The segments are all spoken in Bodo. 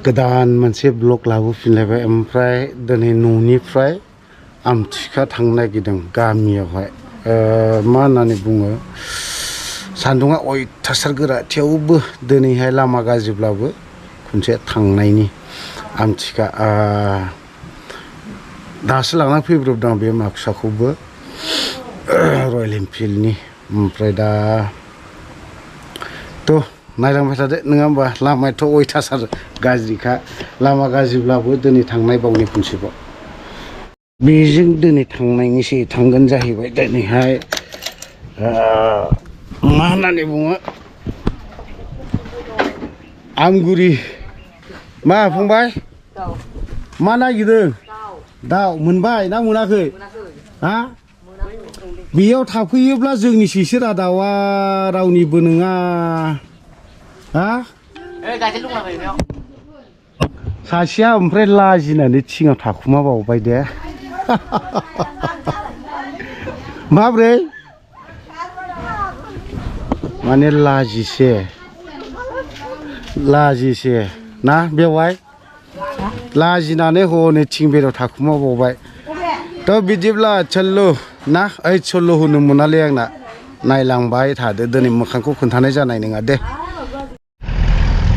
गोदान मोनसे ब्लग लाबोफिनलायबाय ओमफ्राय दिनै न'निफ्राय आमथिखा थांनो नागिरदों गामियावहाय मा होननानै बुङो सान्दुङा अयथासार गोरा थेवबो दिनैहाय लामा गाज्रिब्लाबो खनसे थांनायनि आमथिखा दासो लाना फैब्रबदों बे माक्साखौबो रयेल एनफिल्डनि ओमफ्राय दा थ' नायलांबाय थादो नङा होमबा लामायाथ' अयथासार गाज्रिखा लामा गाज्रिब्लाबो दिनै थांनाय बावनि खनसेबाव बेजों दिनै थांनायनिसै थांगोन जाहैबाय दिनैहाय मा होननानै बुङो आमगुरि मा फंबाय मा नागिरदों दाउ मोनबाय ना मोनाखै हा बेयाव थाफैयोब्ला जोंनिसैसो दाउआ रावनिबो नङा हा सासेया ओमफ्राय लाजिनानै थिङाव थाखुमा बावबाय दे माब्रै माने लाजिसे ना बेवहाय लाजिनानै हनै थिं बेराव थाखुमा बावबाय थ' बिदिब्ला सल्लु ना ओइ सल्लु होनो मोनालै आंना नायलांबाय थादो दिनै मोखांखौ खोन्थानाय जानाय नङा दे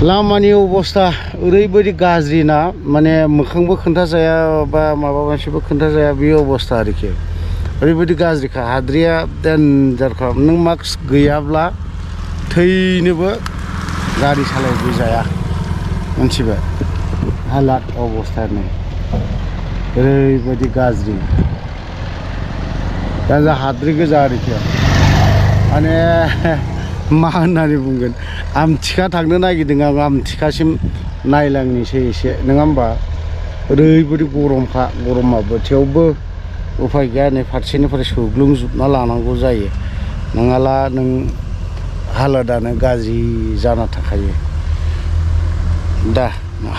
लामानि अबस्था ओरैबायदि गाज्रि ना माने मोखांबो खोन्थाजाया बा माबा मोनसेबो खोन्थाजाया बे अबस्था आरोखि ओरैबायदि गाज्रिखा हाद्रिया देन्जारखा नों मास्क गैयाब्ला थैनोबो गारि सालायबो जाया मोनथिबाय हालात अबस्थानो ओरैबायदि गाज्रि दा जा हाद्रि गोजा आरोखि माने मा होननानै बुंगोन आमथिखा थांनो नागिरदों आं आमथिखासिम नायलांनोसै एसे नङा होमबा ओरैबायदि गरमखा गरमाबो थेवबो उफाय गैया नै फारसेनिफ्राय सौग्लुंजोबना लानांगौ जायो नङाला नों हालोदानो गाज्रि जाना थाखायो दा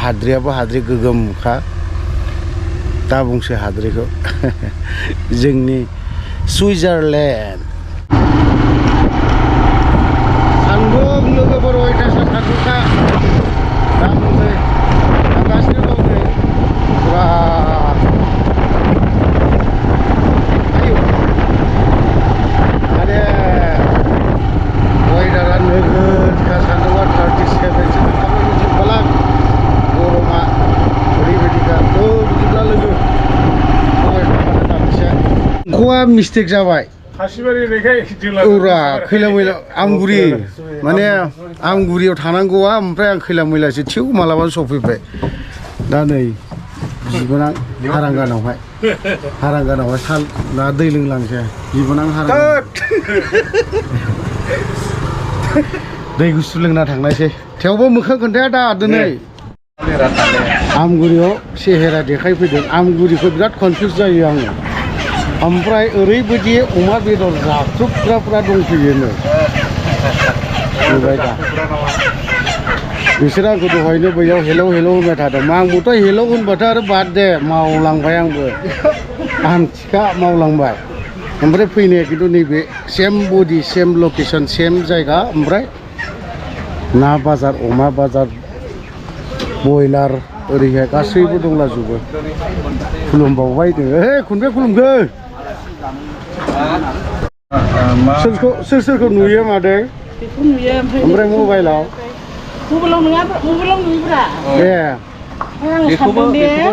हाद्रियाबो हाद्रि गोगोमखा दा बुंसै हाद्रिखौ जोंनि सुइजारलेण्ड सान्दुं लोगोफोर अयथासार सान्दुंखा दा बुंसै थांगासिनो दं नै फुरा माने वेदारा नोगोदखा सान्दुंआ 37सो थांखांजोबबालां गरमा ओरैबायदिखा बिदिब्ला लोगो खवा मिस्टेक जाबाय खैला मैला आमगुरि माने आमगुरियाव थानांगौआ ओमफ्राय आं खैला मैलासो थिउ मालाबा सफैबाय दा नै बिबोनां हारांगानावहाय साल ना दै लोंलांसै बिबोनां दै गुसु लोंना थांनायसै थेवबो मोखां खोन्थाया दा दिनै आमगुरियाव सेहेरा देखायफैदों आमगुरिखौ बिराद कनफिउज जायो आङो ओमफ्राय ओरैबायदि अमा बेदर जाख्रुबग्राफ्रा दंफैयोनो नुबाय दा बिसोर आंखौ दहायनो बैयाव हेलौ होनबाय थादों आंबोथ' हेलौ होनबाथाय आरो बाद दे मावलांबाय आंबो आमथिखा मावलांबाय ओमफ्राय फैनाया खिन्थु नैबे सेम बडि सेम लकेसन सेम जायगा ओमफ्राय ना बाजार अमा बाजार बयलार ओरैहाय गासैबो दंलाजोबो खुलुमबावबाय दे खनबे खुलुमखो सोरखौ नुयो मादै बेखौ नुयो ओमफ्राय मबाइलाव नुयोब्रा ए बेखौबो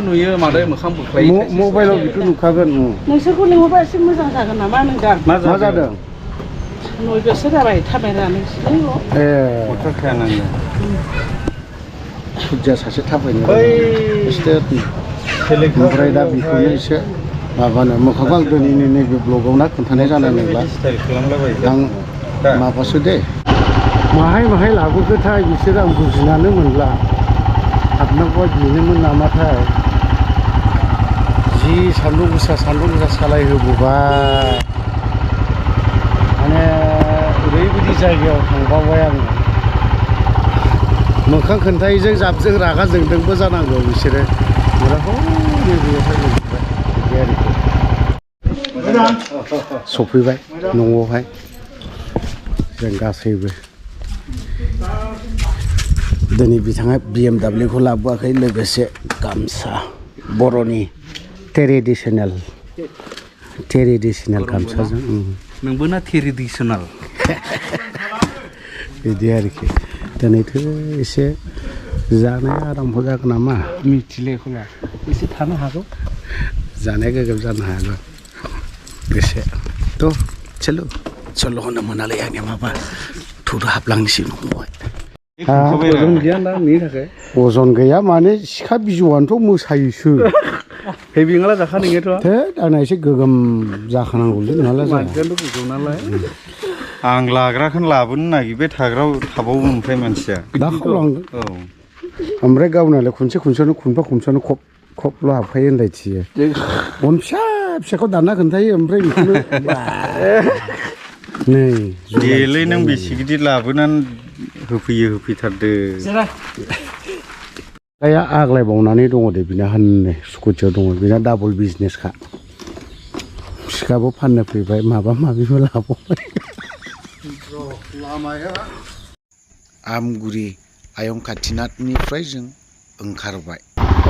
नुयो मादै मोखां बोख्लायो मबाइलाव बेखौ नुखागोन नोंसोरखौ लिंहरबा एसे मोजां जागोन नामा नोंदां मा जादों 9 बोसोर जाबाय थाबायनानै ए मटर खानांगौ खुदिया सासे थाबायनो ओमफ्राय दा बेखौनो एसे माबानो मोखांखौ आं दिनैनि नैबे ब्लगाव ना खोन्थानाय जानाय नंला आं माबासो दे माहाय लाबोगोथाय बिसोर आं बुजिनानै मोनला हाबनांगौआ बेनोमोन नामाथाय जि सान्दुं गोसा सालायहोबोबाय माने ओरैबायदि जायगायाव थांबावबाय आङो मोखां खोन्थायैजों जाबजों रागा जोंदोंबो जानांगौ बिसोरो सफैबाय न'आवहाय जों गासैबो दिनै बिथाङा BMW खौ लाबोआखै लोगोसे गामसा बर'नि ट्रेडिसनेल गामसाजों नोंबो ना ट्रेडिसनेल बिदि आरोखि दिनैथ' एसे जानाया आराम्भ जागोन नामा मिथिले खोमा एसे थानो हागौ जानाया गोगोम जानो हागौ एसे थ' चलो होनो मोनालै आंनिया माबा थुदो हाबलांनोसै नंबाय अजन गैया ना नि थाखाय अजन गैया माने सिखा बिजौआनोथ' मोसायोसो हेभिंला जाखा नोङोथ' थो आंना एसे गोगोम जाखानांगौलै नङाला जाया मानसियानोथ' गोजौ नालाय आं लाग्राखौनो लाबोनो नागिरबाय थाबावो ओमफ्राय मानसिया दा खावलांदों औ ओमफ्राय गावनालाय खनसेयावनो खनफा खबल' हाबखायो होनलाय थियो गन फिसा फिसाखौ दानना खोन्थायो ओमफ्राय बेखौनो नै देलै नों बेसे गिदिर लाबोनानै होफैथारदो गाया आग्लायबावनानै दङ दे बिना हाननै स्कुटियाव दङ बिना डाबल बिजनेसखा सिखाबो फाननो फैबाय माबा माबिबो लाबावबाय आमगुरि आयं खाथिनाथनिफ्राय जों ओंखारबाय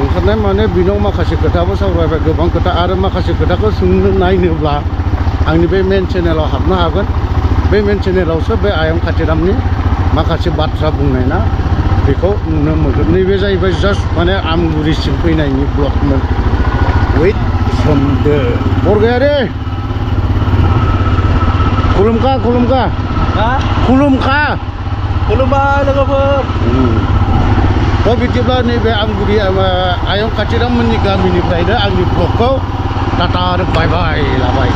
ओंखारनाय माने बिनाव माखासे खोथाबो सावरायबाय गोबां खोथा आरो माखासे खोथाखौ सोंनो नायनोब्ला आंनि बे मेन चेनेलाव हाबनो हागोन बे मेन चेनेलावसो बे आयं खाथिरामनि माखासे बाथ्रा बुंनाय ना बेखौ नुनो मोनगोन नैबे जाहैबाय जास्ट माने आमगुरिसिम फैनायनि ब्लगमोन वेट सोमदो बरगयारि खुलुमखा खुलुमबाय लोगोफोर थ' बिदिब्ला नैबे आमगुरि आयं खाथिराममोननि गामिनिफ्रायनो आंनि ब्लगखौ टाटा आरो बाय बाय लाबाय